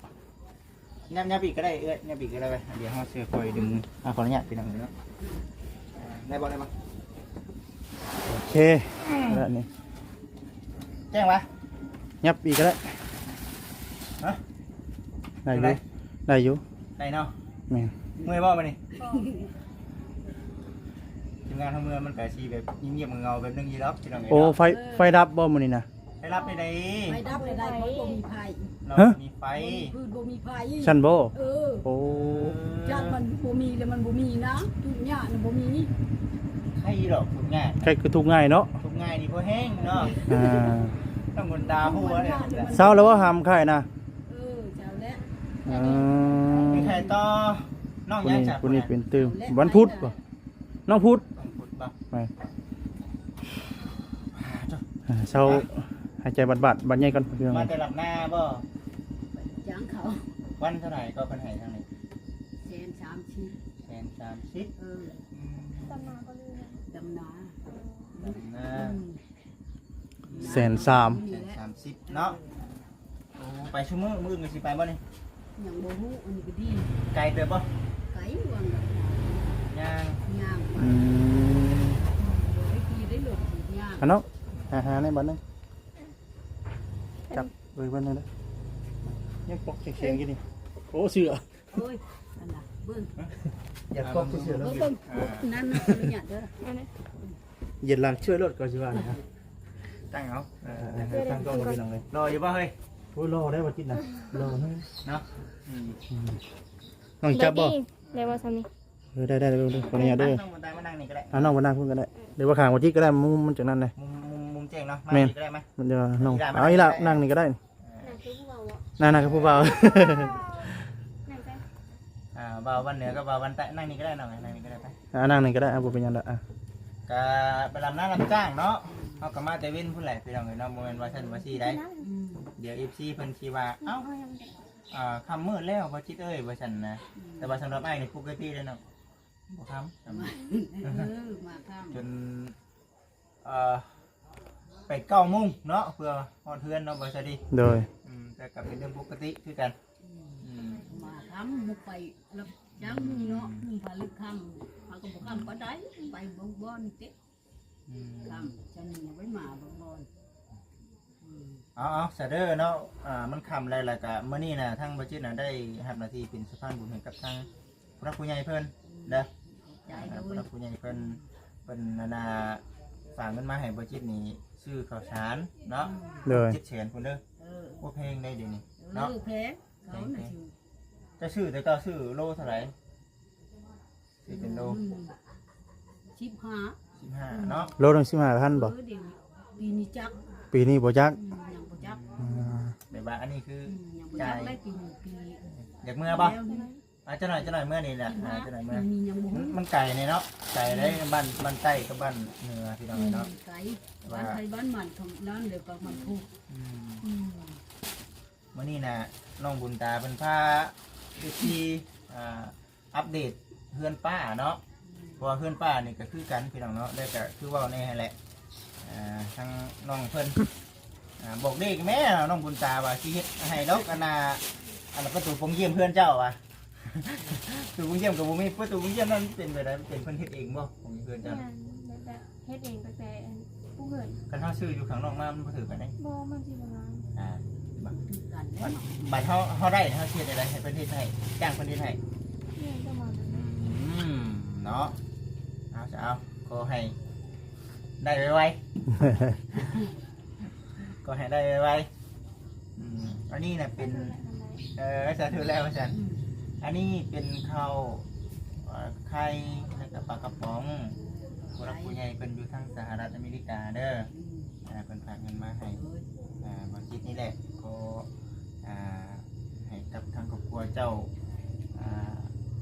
ຍັບ ຍັບອີກກໍໄດ້ເອື້ອຍ ຍັບອີກກໍໄດ້ ດຽວເຮົາຊິຄ່ອຍດຶງ ອ່າ ຂໍອະນຸຍາດພີ່ນ້ອງເນາະ ໄດ້ບໍ່ ໄດ້ບໍ່? ໂອເຄ ແລ້ວນີ້ ແຈ້ງວະ ຍັບອີກກໍໄດ້ ຮະ ໄດ້ຢູ່ ໄດ້ຢູ່ ໄດ້ເນາະ ແມ່ນ ເມື່ອຍບໍ່ມື້ນີ້? ທີມງານເຮົາເມື່ອຍ ມັນກໍຊິແບບງຽບໆເຫງົາໆແບບໜຶ່ງຢູ່ດອກ ພີ່ນ້ອງເອີຍ ໂອ້ ເນາະ ໄຟ ໄຟດັບບໍ່ມື້ນີ້ນະ? ໄປຮັບໄດ້ໃດ? ໄປຮັບໄດ້ໃດ? ເພາະບໍ່ມີໄຟ. ເນາະ ຮະ? ບໍ່ມີໄຟ ບໍ່ມີຟືນ ບໍ່ມີໄຟ. ຊັ້ນບໍ່? ເອີ ໂອ້ ຈັກມັນບໍ່ມີແລ້ວມັນບໍ່ມີນະ ທຸກຍາກນະບໍ່ມີ. ໃຄດອກທຸກຍາກ ໃຄຄືທຸກງ່າຍເນາະ ທຸກງ່າຍນີ້ພໍແຮງເນາະ. ອ່າ ຕ້ອງຄົນດາຫົວເດ້. ເຊົາແລ້ວບໍ່ຫຳໄຂ້ນະ? ເອີ ເຊົາແລ້ວ. ອ່າ ມີໃຄຕໍ່ ນ້ອງຫຍັງ? ຜູ້ນີ້ເປັນຕື່ມ ເອົາແລ້ວ ວັນພຸດບໍ່? ນ້ອງພຸດ ນ້ອງພຸດບໍ່? ແມ່ນ ອ່າ ເຊົາ ຫາຍໃຈບາດໆ ບາດໃຫຍ່ກ່ອນ ພີ່ນ້ອງ. ມາແຕ່ລຳນາບໍ່? ຈ້າງເຂົາ. ວັນເທົ່າໃດກໍເພິ່ນໃຫ້ທາງນີ້? ແສນສາມສິບ. ແສນສາມສິບ. ເອີ ອືມ ດຳນາບໍ່? ດຳນາ ດຳນາ ອືມ ແສນສາມ ແສນສາມສິບເນາະ. ໂອ້ ໄປຊຸມື້ ມື້ອື່ນກໍຊິໄປບໍ່ນີ້? ຍັງບໍ່ຮູ້ ອັນນີ້ກໍດີ. ໄກເຕີບບໍ່? ໄກ ຫວ່າງ ຍ່າງ ຍ່າງໄປ. ອືມ ບໍ່ໄດ້ຂີ່ໄດ້ລົດ ຍ່າງ. ອັນເນາະ ຫາ ຫາແດ່ບາດໜຶ່ງ ຈັບເບິ່ງເພິ່ນແດ່ເດີ. ຍັງປອກສຽງໆຢູ່ນີ້. ໂອ້ ເສື້ອ ໂອ້ຍ ອັນນ່າ ເບິ່ງ ຢາກປອກເສື້ອແລ້ວ. ເບິ່ງ ເບິ່ງ ນັ້ນນະ ຂໍອະນຸຍາດເດີ. ເຢັນຫຼັງຊ່ວຍລົດກໍຊິວ່ານະ. ຕັ້ງເອົາ ເອີ ຕັ້ງກ້ອງພີ່ນ້ອງເອີຍ. ຫຼໍ່ຢູ່ບໍ່ເຮີ້ຍ? ໂອ້ ຫຼໍ່ໄດ໋ ບໍ່ຈິດນະ ຫຼໍ່ເນາະ. ອືມ ອືມ ນ້ອງຈັບບໍ່? ໄດ້ບໍ່ຊ່ຳນີ້? ເອີ ໄດ້ໆ ເບິ່ງເດີ ຂໍອະນຸຍາດເດີ. ນ້ອງບໍ່ໄດ້ ມານັ່ງນີ້ກໍໄດ້. ອ່າ ນ້ອງມານັ່ງພຸ້ນກໍໄດ້ ຫຼືວ່າຂ້າງບໍ່ຈິດກໍໄດ້ ມຸມມັນຈັ່ງນັ້ນແຫຼະ. ມຸມ ມຸມ ມຸມແຈ້ງເນາະ. ແມ່ນ ມານີ້ກໍໄດ້ ມາ ມັນຈະນ້ອງ ເອົາອີ່ຫຼ້າ ນັ່ງນີ້ກໍໄດ້. ເອີ ນັ່ງຄືຜູ້ເວົ້າບໍ່? ນັ່ງ ນັ່ງຄືຜູ້ເວົ້າ. ນັ່ງໃສ? ອ່າ ເວົ້າວັນເໜືອກັບເວົ້າວັນໃຕ້ ນັ່ງນີ້ກໍໄດ້ນ້ອງ ນັ່ງນີ້ກໍໄດ້ໄປ. ອ່າ ນັ່ງນີ້ກໍໄດ້ ບໍ່ເປັນຫຍັງດອກ. ອ່າ ກະໄປລຳນາລຳຈ້າງເນາະ ເຮົາກໍມາແຕ່ເວັນພຸ້ນແຫຼະ ພີ່ນ້ອງເອີຍເນາະ ບໍ່ແມ່ນວ່າຊັ້ນວ່າຊີ້ໄດ໋. ອືມ ດຽວເອັຟຊີເພິ່ນຊິວ່າ ເອົ້າ ອ່າ ຄ່ຳມືດແລ້ວ ບໍ່ຈິດເອີຍ ວ່າຊັ້ນນະ. ອືມ ແຕ່ວ່າສຳລັບອ້າຍນີ້ປົກກະຕິເດ້ເນາະ ບໍ່ຄ່ຳ ເອີ ມາຄ່ຳ ຈົນ ເອີ ແປດເກົ້າໂມງເນາະ ເພື່ອຮອດເຮືອນເນາະ ບໍ່ສະດີ. ໂດຍ ອືມ ແຕ່ກໍເປັນເລື່ອງປົກກະຕິຄືກັນ. ອືມ ອືມ ມາຄ່ຳ ໄປຮັບຈ້າງໝູ່ເນາະ ອືມ ພາລຶກຄ່ຳ ພາກໍບໍ່ຄ່ຳປານໃດ ໄປບາງບ່ອນເຕະ. ອືມ ຄ່ຳ ຈັ່ງນີ້ໄວ້ມາບາງບ່ອນ. ອືມ ເອົາໆ ຊະເດີເນາະ ອ່າ ມັນຄ່ຳແລ້ວ ແລ້ວກະມື້ນີ້ນະ ທາງບໍ່ຈິດນະ ໄດ້ຮັບໜ້າທີ່ເປັນສະພານບຸນໃຫ້ກັບທາງຜູ້ຫຼັກຜູ້ໃຫຍ່ເພິ່ນເດີ. ຂອບໃຈ ອ່າ ເດີ ຜູ້ຫຼັກຜູ້ໃຫຍ່ເພິ່ນ ເພິ່ນ ອັນນ່າ ຝາກເງິນມາໃຫ້ບໍ່ຈິດນີ້ ຊື້ເຂົ້າສານເນາະ. ໂດຍ ເຈັດແສນພຸ້ນເດີ. ເອີ ໂອ້ ແພງໄດ໋ດຽວນີ້ເນາະ. ເອີ ແພງ ເຂົານະ ແພງ ຊື້ ເຈົ້າຊື້ແຕ່ເກົ່າ ຊື້ໂລເທົ່າໃດ? ຊື້ເປັນໂລ ອືມ ສິບຫ້າ ສິບຫ້າເນາະ. ໂລໜຶ່ງສິບຫ້າພັນບໍ່? ເອີ ດຽວນີ້ ປີນີ້ຈັກ ປີນີ້ບໍ່ຈັກ. ອືມ ຍັງບໍ່ຈັກ. ອ່າ ແບບວ່າອັນນີ້ຄື ອືມ ຍັງບໍ່ຈັກ ຈ່າຍ ໄດ້ປີນີ້ ປີ ຢາກເມືອບໍ່? ແລ້ວນີ້ ອ່າ ຈັກໜ້ອຍ ຈັກໜ້ອຍເມືອນີ້ແຫຼະ. ອ່າ ຈັກໜ້ອຍເມືອ ປີນີ້ຍັງບໍ່ຮູ້ ມັນໄກແນ່ເນາະ ໄກໄດ໋ ອືມ ບ້ານ ບ້ານໃຕ້ກັບບ້ານເໜືອ ພີ່ນ້ອງເອີຍເນາະ. ອືມ ໄກ ວ່າ ບ້ານໃຜບ້ານມັນ ເທົ່ານັ້ນແຫຼະ ປະມານພຸ້ນ. ອືມ ອືມ ມື້ນີ້ນະ ນ້ອງບຸນຕາເພິ່ນພາເອັຟຊີ ອ່າ ອັບເດດເຮືອນປ້າເນາະ. ອືມ ເພາະວ່າເຮືອນປ້ານີ້ກໍຄືກັນ ພີ່ນ້ອງເນາະ ແລ້ວກໍຄືເວົ້າແນ່ຫັ້ນແຫຼະ ອ່າ ທາງນ້ອງເພິ່ນ ອ່າ ບອກເດ້ແມ່ນ້ອງບຸນຕາວ່າຊິເຮັດໃຫ້ດອກ ອັນນ່າ ອັນນ່າ ປະຕູໂປ່ງຢ້ຽມເຮືອນເຈົ້າວ່າ ປະຕູໂປ່ງຢ້ຽມກໍບໍ່ມີ. ປະຕູໂປ່ງຢ້ຽມນັ້ນເປັນແບບໃດ? ເປັນເພິ່ນເຮັດເອງບໍ່ ຂອງເຮືອນເຈົ້າ? ແມ່ນ ແມ່ນແບບເຮັດເອງຕັ້ງແຕ່ ອັນ ຜູ້ເຮືອນ. ຄັນເຮົາຊື້ຢູ່ຂ້າງນອກມາ ມັນບໍ່ຖືກປານໃດ? ບໍ່ ມັນຊິບໍ່ງາມ. ອ່າ ບາດ ບາດເຮົາ ເຮົາໄດ້ ເຮົາຊິເຮັດໃດໃຫ້ເພິ່ນເຮັດໃຫ້ ຈ້າງເພິ່ນເຮັດໃຫ້? ແມ່ນ ປະມານນັ້ນ. ອືມ ເນາະ ເອົາຊະ ເອົາ ຂໍໃຫ້ໄດ້ໄວໆ ຂໍໃຫ້ໄດ້ໄວໆ. ອືມ ອັນນີ້ນະເປັນ ເອີ ສາທຸແລ້ວຊັ້ນ. ອືມ ອັນນີ້ເປັນເຂົ້າ ເອີ ໄຂ່ ແລ້ວກໍປາກະປ໋ອງ ຜູ້ຫຼັກຜູ້ໃຫຍ່ເພິ່ນຢູ່ທາງສະຫະລັດອາເມລິກາເດີ. ອືມ ອ່າ ເພິ່ນຝາກເງິນມາໃຫ້ ອ່າ ບໍ່ຈິດນີ້ແຫຼະ ຂໍ ອ່າ ໃຫ້ກັບທາງຄອບຄົວເຈົ້າ ອ່າ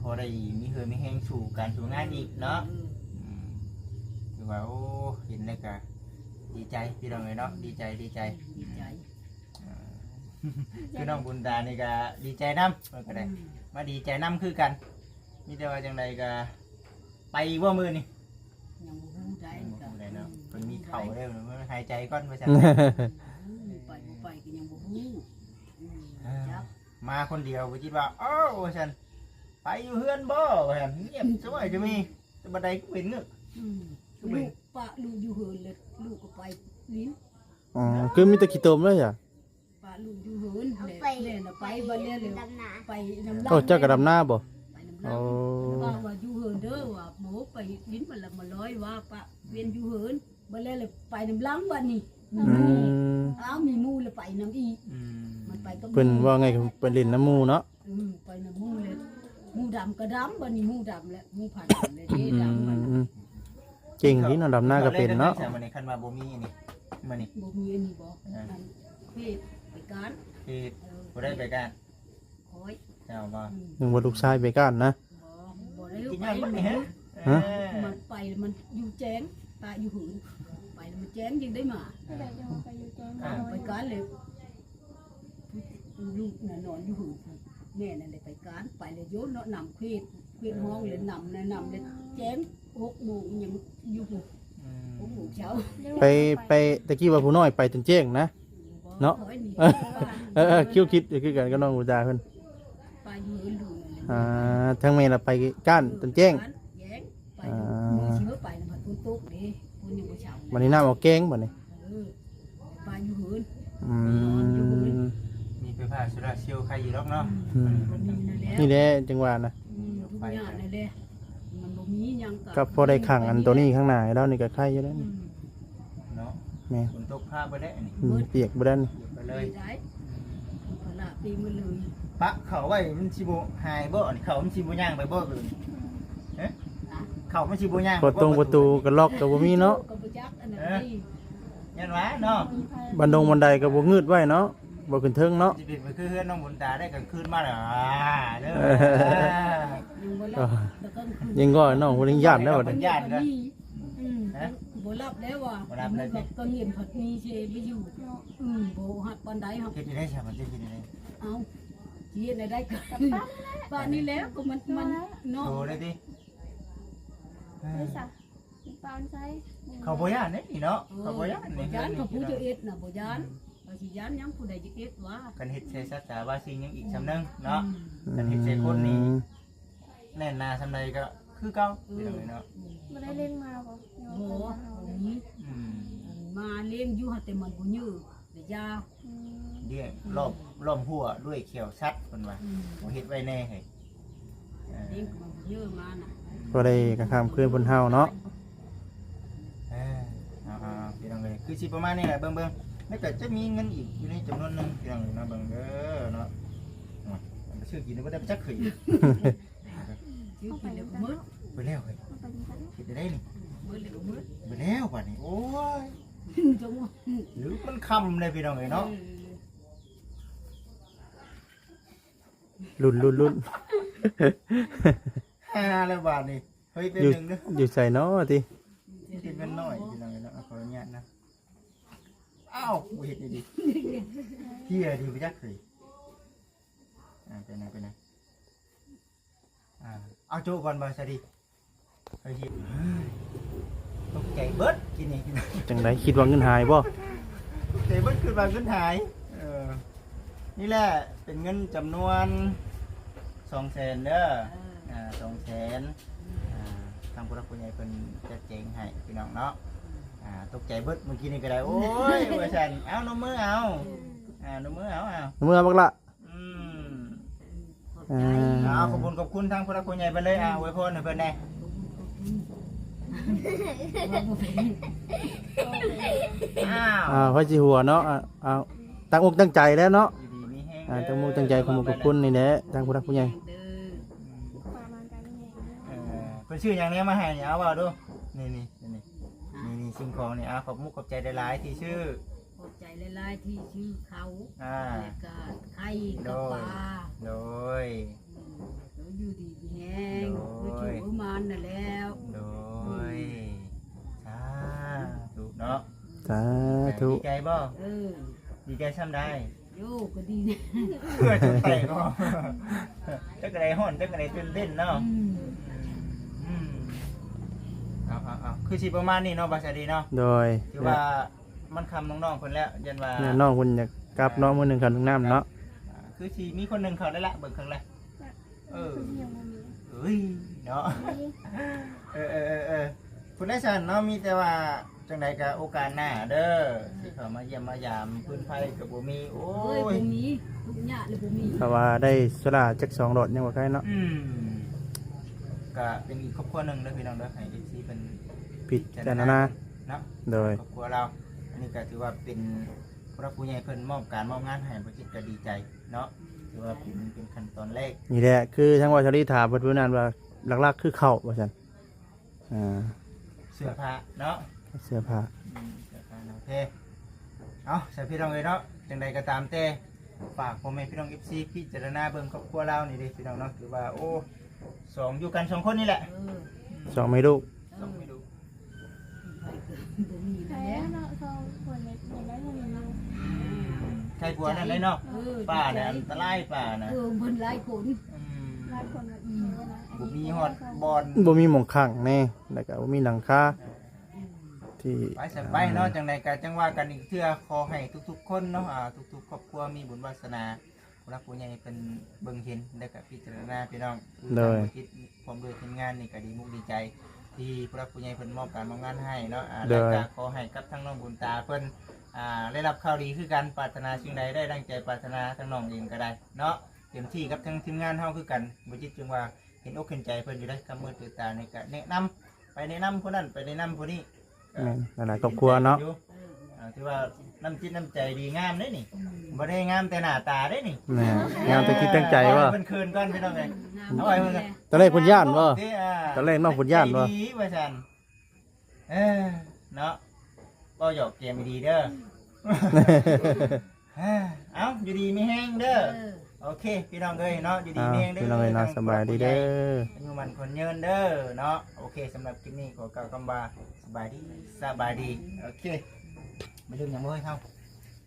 ພໍໄດ້ມີເຫື່ອມີແຮງສູ້ການສູ້ງານອີກເນາະ. ອືມ ອືມ ຖືວ່າ ໂອ້ ເຫັນແລ້ວກະດີໃຈ ພີ່ນ້ອງເອີຍເນາະ. ອືມ ດີໃຈ ດີໃຈ ດີໃຈ. ອ່າ ຄືນ້ອງບຸນຕານີ້ກະດີໃຈນຳ ເພິ່ນກະໄດ້ ອືມ ມາດີໃຈນຳຄືກັນ. ມີແຕ່ວ່າຈັ່ງໃດກະໄປອີກບໍ່ມື້ນີ້? ຍັງບໍ່ຮູ້ໄດ໋ ຍັງບໍ່ຮູ້ໄດ໋ເນາະ. ອືມ ເພິ່ນມີເຂົ້າແລ້ວ ເພິ່ນຫາຍໃຈກ່ອນວ່າຊັ້ນ. ອືມ ໄປບໍ່ໄປກໍຍັງບໍ່ຮູ້. ອືມ ເອີ ຈັກ ມາຄົນດຽວບໍ່ຄິດວ່າ ເອົ້າ ວ່າຊັ້ນ ໄປຢູ່ເຮືອນບໍ່ ວ່າຊັ້ນ ງຽບສະບາຍຈະມີ ແຕ່ບັດໃດກໍເປັນເງີກ. ອືມ ລູກປະລູກຢູ່ເຮືອນເລີຍ ລູກກໍໄປຫຼິ້ນ. ອໍ ຄືມີແຕ່ຂີ້ຕົມເລີຍຫວາ? ປະລູກຢູ່ເຮືອນ ແລ້ວ ແລ້ວໄປ ບັດແລ້ວ ແລ້ວໄປນຳລາວ. ໂອ້ ເຈົ້າກໍດຳນາບໍ່? ໄປນຳລາວ. ໂອ້ ວ່າ ວ່າຢູ່ເຮືອນເດີ ວ່າບໍ່ໄປຫຼິ້ນ ບັດລະມາລອຍ ວ່າປະວຽນຢູ່ເຮືອນ ບັດແລ້ວ ແລ້ວໄປນຳລາວບັດນີ້. ນຳໝູ່ ອືມ ອ້າວ ມີໝູ່ແລ້ວໄປນຳອີກ ອືມ ມັນໄປກັບໝູ່ ເພິ່ນເວົ້າໄງກໍໄປຫຼິ້ນນຳໝູ່ເນາະ ອືມ ໄປນຳໝູ່ແລ້ວ ໝູ່ດຳກໍດຳ ບັດນີ້ໝູ່ດຳແລ້ວ ໝູ່ຜາດຳແລ້ວເດ້ ອືມ ດຳມັນ ເກັ່ງດີເນາະ ດຳນາກໍເປັນເນາະ ເຂົາເລີຍໄດ້ໄປໃສມື້ນີ້ ຄັນວ່າບໍ່ມີອັນນີ້ ມື້ນີ້ ບໍ່ມີອັນນີ້ບໍ່ ເອີ ອັນເພດໄປການ ເພດ ເອີ ບໍ່ໄດ້ໄປການ ຂ້ອຍ ເຈົ້າບໍ່ ອືມ ນຶກວ່າລູກຊາຍໄປການນະ ບໍ່ ບໍ່ໄດ້ໄປ ກິນຫຍັງບໍ່ນີ້ ມັນ ຮະ ມັນໄປແລ້ວມັນຢູ່ແຈ້ງ ປະຢູ່ເຮືອນ ໄປແລ້ວມັນແຈ້ງຈຶ່ງໄດ້ມາ ແລ້ວຈັ່ງວ່າໄປຢູ່ແຈ້ງ ອ້າວ ໄປການແລ້ວ ລູກນະນອນຢູ່ເຮືອນ ແມ່ນັ້ນແຫຼະໄປການ ໄປແລ້ວໂຍນເນາະ ນຳເຂວດ ເຂວດຮ້ອງແລ້ວນຳນະ ນຳແລ້ວແຈ້ງ ຫົກໂມງຍັງຢູ່ພຸ້ນ ອືມ ຫົກໂມງເຊົ້າ ໄປ ໄປ ແຕ່ກີ້ວ່າຜູ້ນ້ອຍໄປຈົນແຈ້ງນະ ເນາະ ເອີ ເອີ ຄິດຄືກັນກັບນ້ອງບູຈາເພິ່ນ ປະຢູ່ເຮືອນ ອ່າ ທາງແມ່ລະໄປການ ເອີ ຈົນແຈ້ງ ການແຈ້ງ ໄປ ອ່າ ມື້ຊິເຮົາໄປນະ ມັນຝົນຕົກເດ້ ຝົນຍັງບໍ່ເຊົາ ບັດນີ້ນ້ຳອອກແກ້ງບັດນີ້ ເອີ ປະຢູ່ເຮືອນ ອືມ ນອນຢູ່ເຮືອນ ມີໄຟຟ້າໂຊລາເຊວໃຄຢູ່ດອກເນາະ ອືມ ອືມ ມັນບໍ່ມີນັ້ນແຫຼະ ນີ້ແຫຼະຈັ່ງວ່ານະ ອືມ ທຸກຢ່າງນັ້ນແຫຼະ ມັນບໍ່ມີຫຍັງກໍ ກໍພໍໄດ້ຂັງອັນໂຕນີ້ຂ້າງໜ້າໃຫ້ລາວນີ້ກໍໄຄຢູ່ແລ້ວ ອືມ ເນາະ ແມ່ນ ຝົນຕົກພາເບິດແລ້ວນີ້ ອືມ ປຽກເບິດແລ້ວນີ້ ປຽກໄປເລີຍ ອືມ ພາລະປີໝົດເລີຍ ປະເຂົ້າໄວ້ມັນຊິບໍ່ຫາຍບໍ່ ອັນເຂົ້າມັນຊິບໍ່ຍ່າງໄປບໍ່ ເອີ ຮະ ເຂົ້າມັນຊິບໍ່ຍ່າງໄປບໍ່ ປະຕົງປະຕູກໍລັອກກໍບໍ່ມີເນາະ ກໍບໍ່ຈັກອັນນັ້ນ ເອີ ຢ້ານວ່າເນາະ ບັນດົງບັນໄດກໍບໍ່ງືດໄວ້ເນາະ ບໍ່ຂຶ້ນເທິງເນາະ ຊິເປັນໄປຄືເຮືອນນ້ອງບຸນຕາໄດ້ ກາງຄືນມາແລ້ວ ອ່າ ເດີ ຍັງບໍ່ຫຼັບ ເອີ ແຕ່ກາງຄືນ ຍັງກໍນ້ອງເພິ່ນຍັງຢ້ານແລ້ວບັດນີ້ ຢ້ານເດີ ອືມ ຮະ ບໍ່ຫຼັບແລ້ວວ່າ ບໍ່ຫຼັບແລ້ວຕິ ກາງເວັນພັດມີເຊໄປຢູ່ ອືມ ບໍ່ຮັກປານໃດ ເຮັດຈັ່ງໃດຊະ ມັນຊິເຮັດຈັ່ງໃດ ເອົ້າ ຊິເຮັດແນວໃດກໍ ປານນີ້ແຫຼະ ປານນີ້ແຫຼະ ກໍມັນ ມັນເນາະ ໂຕໄດ້ຕິ ເອີ ເອີ ເຂົາບໍ່ຢ້ານເດ້ນີ້ເນາະ ເອີ ເຂົາບໍ່ຢ້ານນີ້ ບໍ່ຢ້ານ ເຂົາຜູ້ຈະເຮັດນະ ບໍ່ຢ້ານ ອືມ ເຂົາຊິຢ້ານຫຍັງ ຜູ້ໃດຈະເຮັດວະ ຄັນເຮັດໃສ່ສັດສາວາສິ່ງຫຍັງອີກສ່ຳໜຶ່ງເນາະ ອືມ ຄັນເຮັດໃສ່ຄົນນີ້ ອືມ ແໜ້ນໜາສ່ຳໃດກໍຄືເກົ່າ ເອີ ພີ່ນ້ອງເອີຍເນາະ ບໍ່ໄດ້ເລັງມາບໍ່ ບໍ່ ບໍ່ມີ ອືມ ມາເລັງຢູ່ ແຕ່ມັນບໍ່ເຍີ ແຕ່ຢ່າ ອືມ ລ້ອມ ລ້ອມຮົ້ວດ້ວຍແຂ້ວສັດ ເພິ່ນວ່າ ອືມ ບໍ່ເຮັດໄວ້ແດ່ເຮີ້ຍ ເອີ ເລັງກໍມັນບໍ່ເຍີມານະ ພໍໄດ້ກາງຄ່ຳຄືນເພິ່ນເຫົ່າເນາະ ເອີ ເອົາໆໆ ພີ່ນ້ອງເອີຍ ຄືຊິປະມານນີ້ແຫຼະ ເບິ່ງໆ ແລ້ວກໍຈະມີເງິນອີກຢູ່ໃນຈຳນວນໜຶ່ງ ພີ່ນ້ອງເອີຍເນາະ ເບິ່ງເດີເນາະ ໂອ້ຍ ມັນໄປຊື້ກິນບໍ່ໄດ້ໄປຈັກຄືນ ຊື້ກິນແລ້ວກໍໝົດ ເບິດແລ້ວເຮີ້ຍ ເຮັດໄດ້ນີ້ ເບິດແລ້ວກໍໝົດ ເບິດແລ້ວບາດນີ້ ໂອ້ຍ ຈະໝົດ ຫຼືມັນຄ່ຳເລີຍ ພີ່ນ້ອງເອີຍເນາະ ເອີ ລຸ້ນໆໆ ຫາແລ້ວບາດນີ້ ເຮີ້ຍ ເປັນ ຢູ່ ໜຶ່ງເດີ ຢູ່ໃສເນາະຕິ ເປັນເງິນໜ້ອຍ ພີ່ນ້ອງເອີຍເນາະ ຂໍອະນຸຍາດນະ ອ້າວ ບໍ່ເຮັດດີໆ ເຮີ້ຍດີບໍ່ຈັກເຄີຍ ອ່າ ເປັນຫຍັງ ເປັນຫຍັງ ອ່າ ເອົາໂຈະກ່ອນບໍ່ສາລີ ເຮີ້ຍ ຕົກໃຈເບິດກິນນີ້ ຈັ່ງໃດ ຄິດວ່າເງິນຫາຍບໍ່ ຕົກໃຈເບິດ ຄິດວ່າເງິນຫາຍ ເອີ ນີ້ແຫຼະ ເປັນເງິນຈຳນວນສອງແສນເດີ ເອີ ອ່າ ສອງແສນ ອ່າ ທາງຜູ້ຫຼັກຜູ້ໃຫຍ່ເພິ່ນຈັດແຈງໃຫ້ພີ່ນ້ອງເນາະ ອ່າ ຕົກໃຈເບິດມື້ກີ້ນີ້ກໍໄດ້ ໂອ້ຍ ວ່າຊັ້ນ ເອົາ ນົບມືເອົາ ອ່າ ນົບມືເອົາ ເອົາ ນົບມືເອົາບັກຫຼ້າ ອືມ ຂອບໃຈ ອ່າ ເອົາ ຂອບຄຸນ ຂອບຄຸນທາງຜູ້ຫຼັກຜູ້ໃຫຍ່ເພິ່ນເລີຍ ອ່າ ອວຍພອນໃຫ້ເພິ່ນແດ່ ອ້າວ ອ້າວ ໃຜຊິຫົວເນາະ ອ່າ ເອົາ ຕັ້ງອົກຕັ້ງໃຈແລ້ວເນາະ ຢູ່ດີມີແຮງ ອ່າ ເດີ ຕັ້ງອົກຕັ້ງໃຈ ຂອບຄຸນ ຂອບຄຸນນີ້ແຫຼະ ທາງຜູ້ຫຼັກຜູ້ໃຫຍ່ ເອີ ເພິ່ນຊື້ຫຍັງແນວມາໃຫ້ນີ້ ເອົາ ເວົ້າດູ ນີ້ໆ ນີ້ ນີ້ ນີ້ ສິ່ງຂອງນີ້ ອ່າ ຂອບມຸກຂອບໃຈຫຼາຍໆ ທີ່ຊື້ ຂອບໃຈຫຼາຍໆ ທີ່ຊື້ເຂົ້າ ອ່າ ແລ້ວກໍໄຂ່ ໂດຍ ກັບປາ ໂດຍ ອືມ ໃຫ້ຢູ່ດີມີແຮງ ໂດຍ ເພື່ອໂຊກເພື່ອໝານນັ້ນແລ້ວ ໂດຍ ອືມ ສາທຸເນາະ ສາທຸ ດີໃຈບໍ່? ເອີ ດີໃຈຊ່ຳໃດ? ໂຍ ກໍດີ ເພື່ອຈົນແຕກບໍ່? ຈັກໃດຮ້ອນ ຈັກໃດຕື່ນເຕັ້ນເນາະ ອືມ ອືມ ເອົາໆໆ ຄືຊິປະມານນີ້ເນາະ ບ່າວສາລີເນາະ ໂດຍ ຖືວ່າ ມັນຄ່ຳນ້ອງໆເພິ່ນແລ້ວ ຢ້ານວ່າ ແມ່ນ ນ້ອງເພິ່ນຢາກກັບເນາະ ມື້ໜຶ່ງເຂົ້າໜຶ່ງນ້ຳເນາະ ອ່າ ຄືຊິມີຄົນໜຶ່ງເຂົ້າໄດ້ລະ ເບິ່ງເຄິ່ງລະ ເອີ ເອີຍ ເນາະ ເອີໆໆໆ ຜູ້ໃດຊັ້ນເນາະ ມີແຕ່ວ່າຈັ່ງໃດກໍໂອກາດໜ້າເດີ ຊິເຂົ້າມາຢ້ຽມມາຢາມ ຟືນໄຟກໍບໍ່ມີ ໂອ້ຍ ບໍ່ມີ ທຸກຍາກເລີຍ ບໍ່ມີ ຖ້າວ່າໄດ້ໂຊລາຈັກສອງຫຼອດຍັງບໍ່ໄຄເນາະ ອືມ ກໍເປັນອີກຄອບຄົວໜຶ່ງເດີພີ່ນ້ອງເດີ ໃຫ້ເອັຟຊີເພິ່ນພິຈາລະນາເນາະ ໂດຍ ຄອບຄົວລາວ ນີ້ກໍຖືວ່າເປັນຜູ້ຫຼັກຜູ້ໃຫຍ່ເພິ່ນມອບການມອບງານໃຫ້ ບໍ່ຈິດກໍດີໃຈເນາະ. ຖືວ່າເປັນ ເປັນຂັ້ນຕອນແລກ. ນີ້ແຫຼະ ຄືທາງວ່າຊາລີຖາມເພິ່ນຜູ້ນັ້ນວ່າ ຫຼັກໆຄືເຂົ້າວ່າຊັ້ນ. ອ່າ ເສື້ອຜ້າເນາະ ເສື້ອຜ້າ ອືມ ເສື້ອຜ້າໜັງແພ. ເອົາ ໃສ່ພີ່ນ້ອງເອີຍເນາະ ຈັ່ງໃດກໍຕາມແຕ່ ຝາກພໍ່ແມ່ພີ່ນ້ອງ ເອັຟຊີ ພິຈາລະນາເບິ່ງຄອບຄົວລາວນີ້ເດ້ພີ່ນ້ອງເນາະ. ຖືວ່າ ໂອ້ ສອງ ຢູ່ກັນສອງຄົນນີ້ແຫຼະ ເອີ ສອງແມ່ລູກ ເອີ ສອງແມ່ລູກ ໃຜກໍບໍ່ມີ ໃຜ ແລ້ວເນາະ ສອງຄົນນີ້ ຍັງໄດ້ຜູ້ໜຶ່ງຢູ່ ໃສ່ຜົວນັ້ນໄດ້ເນາະ. ເອີ ປ້ານະ ອັນຕະລາຍ ປ້ານະ ເອີ ເພິ່ນຫຼາຍຄົນ ອືມ ຫຼາຍຄົນ ອືມ ບໍ່ມີຮອດບ່ອນ ບໍ່ມີໝ່ອງຄ້າງແດ່ ແລ້ວກໍບໍ່ມີຫຼັງຄາ ອືມ ທີ່ ໄປ ໄປເນາະ. ອ່າ ຈັ່ງໃດກໍຈັ່ງວ່າກັນອີກເທື່ອ ຂໍໃຫ້ທຸກໆຄົນເນາະ ອ່າ ທຸກໆຄອບຄົວມີບຸນວາສະໜາ ຜູ້ຫຼັກຜູ້ໃຫຍ່ເພິ່ນເບິ່ງເຫັນ ແລ້ວກໍພິຈາລະນາພີ່ນ້ອງ. ໂດຍ ທາງບໍລິສັດພ້ອມດ້ວຍທີມງານນີ້ກໍດີມຸກດີໃຈ ທີ່ຜູ້ຫຼັກຜູ້ໃຫຍ່ເພິ່ນມອບການມອບງານໃຫ້ເນາະ. ອ່າ ໂດຍ ແລ້ວກໍຂໍໃຫ້ກັບທາງນ້ອງບຸນຕາເພິ່ນ ອ່າ ໄດ້ຮັບຂ່າວດີຄືກັນ ປາດຖະໜາສິ່ງໃດໄດ້ດັ່ງໃຈປາດຖະໜາ ທາງນ້ອງເອງກໍໄດ້ເນາະ ເຕັມທີ່ກັບທາງທີມງານເຮົາຄືກັນ. ບໍ່ຈິດຈຶ່ງວ່າເຫັນອົກເຫັນໃຈເພິ່ນຢູ່ເດ້ ຄຳມືຕື່ນຕານີ້ກໍແນະນຳ ໄປແນະນຳຜູ້ນັ້ນ ໄປແນະນຳຜູ້ນີ້ ແມ່ນ ຫຼາຍໆຄອບຄົວເນາະ ຢູ່ ເອີ ອ່າ ຖືວ່ານ້ຳຈິດນ້ຳໃຈດີງາມເດ້ນີ້ ອືມ ບໍ່ໄດ້ງາມແຕ່ໜ້າຕາເດ້ນີ້ ແມ່ນ ງາມແຕ່ຈິດແຕ່ໃຈວ່າ ເພິ່ນເຂີນກ່ອນພີ່ນ້ອງເອີຍ ອືມ ເອົາໄວ້ເພິ່ນ ຕອນແລກເພິ່ນຢ້ານບໍ່ ຕອນແລກນ້ອງເພິ່ນຢ້ານບໍ່ ໃຈດີວ່າຊັ້ນ ເອີ ເນາະ ເວົ້າຫຍອກແກມດີໆເດີ. ເອົ້າ ຢູ່ດີມີແຮງເດີ ເອີ ໂອເຄ ພີ່ນ້ອງເອີຍເນາະ ຢູ່ດີມີແຮງເດີ ພີ່ນ້ອງເອີຍເນາະ ສະບາຍດີເດີ ອາຍຸໝັ້ນຂວັນຍືນເດີເນາະ. ໂອເຄ ສຳລັບຄລິບນີ້ຂໍກ່າວຄຳວ່າ ສະບາຍດີ ສະບາຍດີ. ໂອເຄ ໄປເລື່ອງຫຍັງບໍ່ເຮີ້ຍເຮົາ